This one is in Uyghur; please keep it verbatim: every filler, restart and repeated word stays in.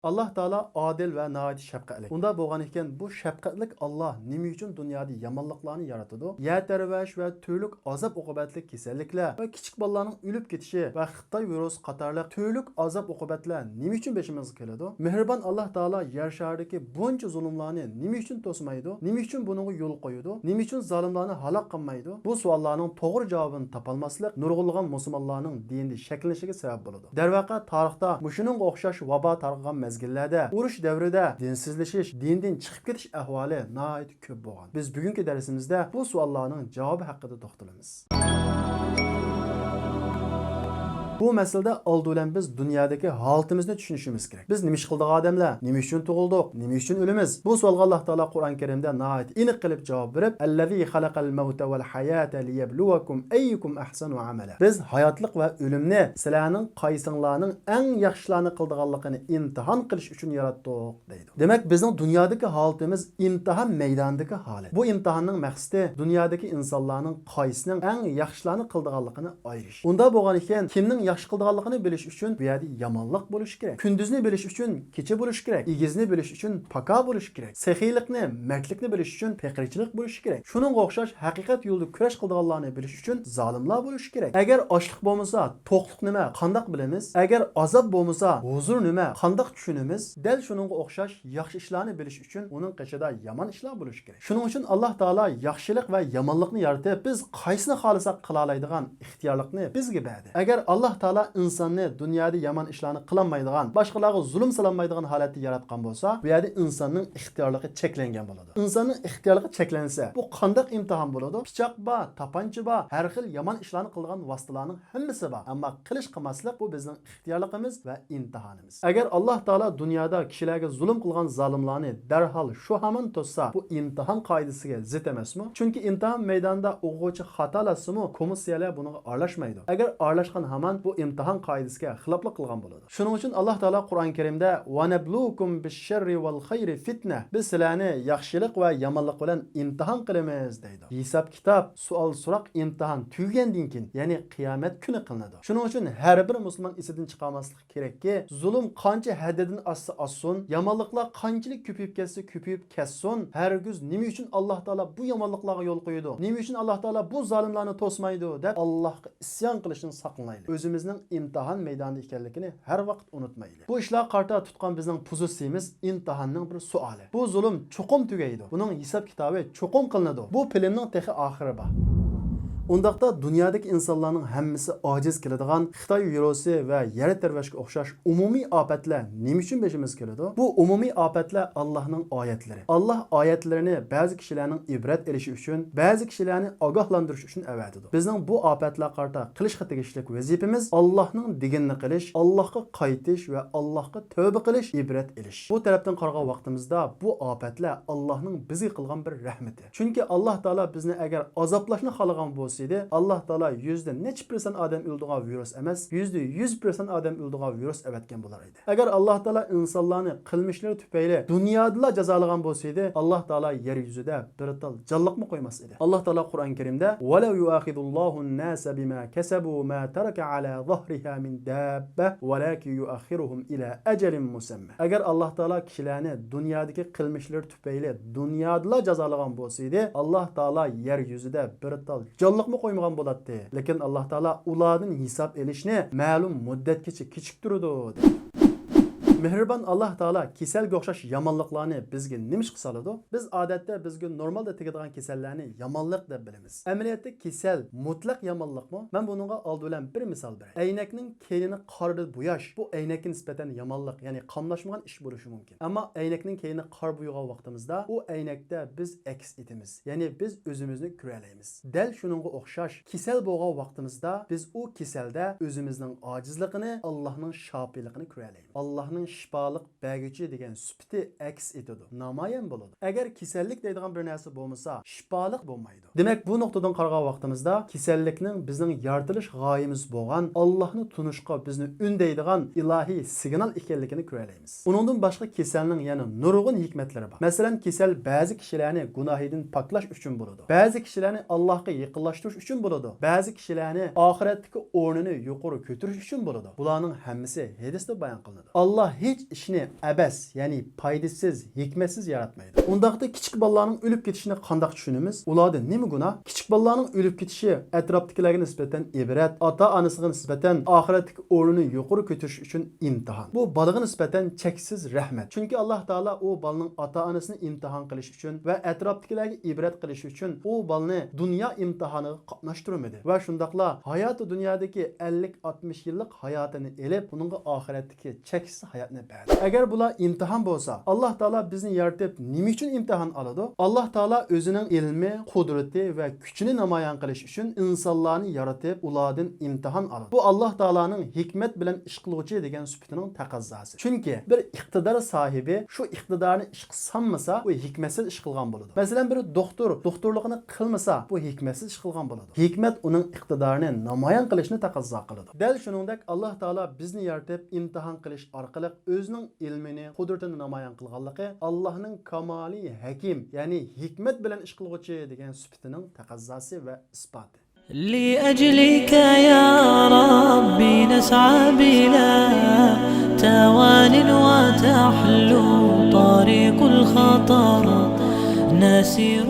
ئاللاھ تائالا ئادىل ۋە ناھايىتى شەپقەتلىك. ئۇنداق بولغان ئىكەن، بۇ شەپقەتلىك ئاللاھ نېمە ئۈچۈن دۇنيادا يامانلىقلارنى يارىتىدۇ؟ يەر تەۋرەش ۋە تۈرلۈك ئازاب-ئوقۇبەتلىك كېسەللىكلەر ۋە كىچىك بالىلارنىڭ ئۆلۈپ كېتىشى ۋە خىتاي ۋىرۇسى قاتارلىق تۈرلۈك ئازاب-ئوقۇبەتلەر نېمە ئۈچۈن بېشىمىزغا كېلىدۇ؟ مېھرىبان ئاللاھ تائالا يەر شارىدىكى بۇنچە زۇلۇملارنى نېمە ئۈچۈن توسمايدۇ؟ نېمە ئۈچۈن بۇنىڭغا يول قويىدۇ؟ نېمە ئۈچۈن زالىملارنى ھالاك قىلمايدۇ؟ بۇ سوئاللارنىڭ توغرا جاۋابىنى تاپالماسلىق نۇرغۇنلىغان مۇسۇلمانلارنىڭ دىنىدا شەكلىنىشىگە سەۋەب بولىدۇ. دەرۋەقە، تارىختا مۇشۇنىڭغا ئوخشاش ۋابا تارقىغان مەزگىللەردە، ئۇرۇش دەۋرىدە دىنسىزلىشىش، دىندىن چىقىپ كېتىش ئەھۋالى ناھايىتى كۆپ بولغان. بىز بۈگۈنكى دەرسىمىزدە بۇ سوئاللارنىڭ جاۋابى ھەققىدە توختىلىمىز. بۇ مەسىلىدە ئالدى بىلەن بىز دۇنيادىكى ھالىتىمىزنى چۈشىنىشىمىز كېرەك. بىز نېمە ئىش قىلدۇق ئادەملەر؟ نېمە ئۈچۈن تۇغۇلدۇق؟ نېمە ئۈچۈن ئۆلىمىز؟ بۇ سوئالغا ئاللاھ تائالا قۇرئان كەرىمدە ناھايىتى ئېنىق قىلىپ جاۋاب بېرىپ، «الذي خلق الموت والحياة ليبلوكم أيكم أحسن عملا.» بىز ھاياتلىق ۋە ئۆلۈمنى سىلەرنىڭ قايسىڭلارنىڭ ئەڭ ياخشىلارنى قىلىدىغانلىقىنى ئىمتىھان قىلىش ئۈچۈن ياراتتۇق، دەيدۇ. دېمەك، بىزنىڭ دۇنيادىكى ھالىتىمىز ئىمتىھان مەيدانىدىكى ھالەت. بۇ ئىمتىھاننىڭ مەقسىتى دۇنيادىكى ئىنسانلارنىڭ قايسىنىڭ ئەڭ ياخشىلارنى قىلىدىغانلىقىنى ئايرىش. ئۇنداق بولغان ئىكەن، كىمنىڭ ياخشى قىلىدىغانلىقىنى بىلىش ئۈچۈن بۇ يەردە يامانلىق بولۇشى كېرەك. كۈندۈزنى بىلىش ئۈچۈن كېچە بولۇشى كېرەك. ئېگىزنى بىلىش ئۈچۈن پاكا بولۇشى كېرەك. سېخىيلىقنى، مەردلىكنى بىلىش ئۈچۈن پېقىرچىلىق بولۇشى كېرەك. شۇنىڭغا ئوخشاش ھەقىقەت يولىدا كۈرەش قىلىدىغانلارنى بىلىش ئۈچۈن زالىملار بولۇشى كېرەك. ئەگەر ئاچلىق بولمىسا، توقلۇق نېمە، قانداق بىلىمىز؟ ئەگەر ئازاب بولمىسا، ھۇزۇر نېمە، قانداق چۈشىنىمىز؟ دەل شۇنىڭغا ئوخشاش ياخشى ئىشلارنى بىلىش ئۈچۈن ئۇنىڭ قېشىدا يامان ئىشلار بولۇشى كېرەك. شۇنىڭ ئۈچۈن ئاللاھ تائالا ياخشىلىق ۋە يامانلىقنى يارىتىپ، بىز قايسىنى خالىساق قىلالايدىغان ئىختىيارلىقنى بىزگە بەردى. ئەگەر ئاللاھ تائالا ئىنساننى دۇنيادا يامان ئىشلارنى قىلالمايدىغان، باشقىلارغا زۇلۇم سالالمايدىغان ھالەتتە ياراتقان بولسا، بۇ يەردە ئىنساننىڭ ئىختىيارلىقى چەكلەنگەن بولىدۇ. ئىنساننىڭ ئىختىيارلىقى چەكلەنسە، بۇ قانداق ئىمتىھان بولىدۇ؟ پىچاق بار، تاپانچا بار، ھەر خىل يامان ئىشلارنى قىلىدىغان ۋاسىتىلەرنىڭ ھەممىسى بار. ئەمما قىلىش قىلماسلىق، بۇ بىزنىڭ ئىختىيارلىقىمىز ۋە ئىمتىھانىمىز. ئەگەر ئاللاھ تائالا دۇنيادا كىشىلەرگە زۇلۇم قىلغان زالىملارنى دەرھال شۇ ھامان توسسا، بۇ ئىمتىھان قائىدىسىگە زىت ئەمەسمۇ؟ چۈنكى ئىمتىھان مەيدانىدا ئوقۇغۇچى خاتالاشسىمۇ، كومىسسىيەلەر بۇنىڭغا ئارىلاشمايدۇ. ئەگەر ئارىلاشقان ھامان بۇ ئىمتىھان قائىدىسىگە خىلاپلىق قىلغان بولىدۇ. شۇنىڭ ئۈچۈن ئاللاھ تائالا قۇرئان كەرىمدە، «ونبلوكم بالشر والخير فتنة»، بىز سىلەرنى ياخشىلىق ۋە يامانلىق بىلەن ئىمتىھان قىلىمىز، دەيدۇ. ھېساب-كىتاب، سوئال-سوراق، ئىمتىھان تۈگىگەندىن كېيىن، يەنى قىيامەت كۈنى قىلىنىدۇ. شۇنىڭ ئۈچۈن ھەر بىر مۇسۇلمان ئېسىدىن چىقارماسلىق كېرەككى، زۇلۇم قانچە ھەددىدىن ئاشسا ئاشسۇن، يامانلىقلار قانچىلىك كۆپىيىپ كەتسە كۆپىيىپ كەتسۇن، ھەرگىز نېمە ئۈچۈن ئاللاھ تائالا بۇ يامانلىقلارغا يول قويىدۇ، نېمە ئۈچۈن ئاللاھ تائالا بۇ زالىملارنى توسمايدۇ دەپ ئاللاھقا ئىسيان قىلىشتىن ساقلىنايلى. ئۆزىمىزنىڭ ئىمتىھان مەيدانىدا ئىكەنلىكىنى ھەر ۋاقىت ئۇنتۇمايلى. بۇ ئىشلارغا قارىتا تۇتقان بىزنىڭ پوزىتسىيىمىز ئىمتىھاننىڭ بىر سوئالى. بۇ زۇلۇم چوقۇم تۈگەيدۇ. بۇنىڭ ھېساب-كىتابى چوقۇم قىلىنىدۇ. بۇ پىلىمنىڭ تېخى ئاخىرى بار. ئۇنداقتا دۇنيادىكى ئىنسانلارنىڭ ھەممىسى ئاجىز كېلىدىغان خىتاي ۋىرۇسى ۋە يەر تەۋرەشكە ئوخشاش ئومۇمىي ئاپەتلەر نېمە ئۈچۈن بېشىمىزغا كېلىدۇ؟ بۇ ئومۇمىي ئاپەتلەر ئاللاھنىڭ ئايەتلىرى. ئاللاھ ئايەتلىرىنى بەزى كىشىلەرنىڭ ئىبرەت ئېلىشى ئۈچۈن، بەزى كىشىلەرنى ئاگاھلاندۇرۇش ئۈچۈن ئەۋەتىدۇ. بىزنىڭ بۇ ئاپەتلەرگە قارىتا قىلىشقا تېگىشلىك ۋەزىپىمىز ئاللاھنىڭ دېگىنىنى قىلىش، ئاللاھقا قايتىش ۋە ئاللاھقا تەۋبە قىلىش، ئىبرەت ئېلىش. بۇ تەرەپتىن قارىغان ۋاقتىمىزدا بۇ ئاپەتلەر ئاللاھنىڭ بىزگە قىلغان بىر رەھمىتى. چۈنكى ئاللاھ تائالا بىزنى ئەگەر ئازابلاشنى خالىغان بولسىدى، ئاللاھ تائالا يۈزدە نەچچە پىرسەنت ئادەم ئۆلىدىغان ۋىرۇس ئەمەس، يۈزدە يۈز پىرسەنت ئادەم ئۆلىدىغان ۋىرۇس ئەۋەتكەن بولار ئىدى. ئەگەر ئاللاھ تائالا ئىنسانلارنى قىلمىشلىرى تۈپەيلى دۇنيادىلا جازالىغان بولسىدى، ئاللاھ تائالا يەر يۈزىدە بىر تال جانلىقمۇ قويماس ئىدى. ئاللاھ تائالا قۇرئان كەرىمدە، «ولو يؤاخذ الله الناس بما كسبوا ما ترك على ظهرها من دابة ولكن يؤخرهم إلى أجل مسمى.» ئەگەر ئاللاھ تائالا كىشىلەرنى دۇنيادىكى قىلمىشلىرى تۈپەيلى دۇنيادىلا جازالىغان بولسىدى، ئاللاھ تائالا يەر يۈزىدە بىر تال جانلىقمۇ قويمىغان بولاتتى. لېكىن ئاللاھ تائالا ئۇلاردىن ھېساب ئېلىشنى مەلۇم مۇددەتكىچە كېچىكتۈرىدۇ، دەيدۇ. مېھرىبان ئاللاھ تائالا كېسەلگە ئوخشاش يامانلىقلارنى بىزگە نېمە ئىشقا سالىدۇ؟ بىز ئادەتتە بىزگە نورمالدا تېگىدىغان كېسەللەرنى يامانلىق دەپ بىلىمىز. ئەمەلىيەتتە كېسەل مۇتلەق يامانلىقمۇ؟ مەن بۇنىڭغا ئالدى بىلەن بىر مىسال بېرەي. ئەينەكنىڭ كەينىنى قارىدىن بوياش، بۇ ئەينەككە نىسبەتەن يامانلىق، يەنى قاملاشمىغان ئىش بولۇشى مۇمكىن. ئەمما ئەينەكنىڭ كەينىنى قارا بويىغان ۋاقتىمىزدا، ئۇ ئەينەكتە بىز ئەكس ئېتىمىز، يەنى بىز ئۆزىمىزنى كۆرەلەيمىز. دەل شۇنىڭغا ئوخشاش، كېسەل بولغان ۋاقتىمىزدا بىز ئۇ كېسەلدە ئۆزىمىزنىڭ ئاجىزلىقىنى، ئاللاھنىڭ شاپىلىقىنى كۆرەلەيمىز. ئاللاھنىڭ شىپالىق بەرگۈچى دېگەن سۈپىتى ئەكس ئېتىدۇ، نامايان بولىدۇ. ئەگەر كېسەللىك دەيدىغان بىر نەرسە بولمىسا، شىپالىق بولمايدۇ. دېمەك، بۇ نۇقتىدىن قارىغان ۋاقتىمىزدا، كېسەللىكنىڭ بىزنىڭ يارىتىلىش غايىمىز بولغان ئاللاھنى تونۇشقا بىزنى ئۈندەيدىغان ئىلاھىي سىگنال ئىكەنلىكىنى كۆرەلەيمىز. ئۇنىڭدىن باشقا كېسەلنىڭ يەنە نۇرغۇن ھېكمەتلىرى بار. مەسىلەن، كېسەل بەزى كىشىلەرنى گۇناھىدىن پاكلاش ئۈچۈن بولىدۇ. بەزى كىشىلەرنى ئاللاھقا يېقىنلاشتۇرۇش ئۈچۈن بولىدۇ. بەزى كىشىلەرنى ئاخىرەتتىكى ئورنىنى يۇقىرى كۆتۈرۈش ئۈچۈن بولىدۇ. بۇلارنىڭ ھەممىسى ھەدىستە بايان قىلىنىدۇ. ئاللاھ ھېچ ئىشنى ئەبەس، يەنى پايدىسىز، ھېكمەتسىز ياراتمايدۇ. ئۇنداقتا كىچىك بالىلارنىڭ ئۆلۈپ كېتىشىنى قانداق چۈشىنىمىز؟ ئۇلاردا نېمە گۇناھ؟ كىچىك بالىلارنىڭ ئۆلۈپ كېتىشى ئەتراپتىكىلەرگە نىسبەتەن ئىبرەت، ئاتا-ئانىسىغا نىسبەتەن ئاخىرەتتىكى ئورنىنى يۇقىرى كۆتۈرۈش ئۈچۈن ئىمتىھان. بۇ بالىغا نىسبەتەن چەكسىز رەھمەت. چۈنكى ئاللاھ تائالا ئۇ بالىنىڭ ئاتا-ئانىسىنى ئىمتىھان قىلىش ئۈچۈن ۋە ئەتراپتىكىلەرگە ئىبرەت قىلىش ئۈچۈن ئۇ بالىنى دۇنيا ئىمتىھانىغا قاتناشتۇرمىدى ۋە شۇنداقلا ھاياتى دۇنيادىكى ئەللىك ئاتمىش يىللىق ھاياتىنى ئېلىپ، ئۇنىڭغا ئاخىرەتتىكى چەكسىز ھاياتنى بەردى. ئەگەر بۇلار ئىمتىھان بولسا، ئاللاھ تائالا بىزنى يارىتىپ نېمە ئۈچۈن ئىمتىھان ئالىدۇ؟ ئاللاھ تائالا ئۆزىنىڭ ئىلمى، قۇدرىتى ۋە كۈچىنى نامايان قىلىش ئۈچۈن ئىنسانلارنى يارىتىپ، ئۇلاردىن ئىمتىھان ئالىدۇ. بۇ ئاللاھ تائالانىڭ ھېكمەت بىلەن ئىش قىلغۇچى دېگەن سۈپىتىنىڭ تەقەززاسى. چۈنكى بىر ئىقتىدار ساھىبى شۇ ئىقتىدارنى ئىشقا سالمىسا، ئۇ ھېكمەتسىز ئىش قىلغان بولىدۇ. مەسىلەن، بىر دوختۇر دوختۇرلۇقىنى قىلمىسا، بۇ ھېكمەتسىز ئىش قىلغان بولىدۇ. ھېكمەت ئۇنىڭ ئىقتىدارىنى نامايان قىلىشنى تەقەززا قىلىدۇ. دەل شۇنىڭدەك ئاللاھ تائالا بىزنى يارىتىپ ئىمتىھان قىلىش ئارقىلىق ئۆزىنىڭ ئىلمىنى، قۇدرىتىنى نامايان قىلغانلىقى ئاللاھنىڭ كامالى ھەكىم، يەنى ھېكمەت بىلەن ئىش قىلغۇچى دېگەن سۈپىتىنىڭ تەقەززاسى ۋە ئىسپاتى. لأجلك يا ربي نسعى بلا توان وتحلو طريق الخطر نسير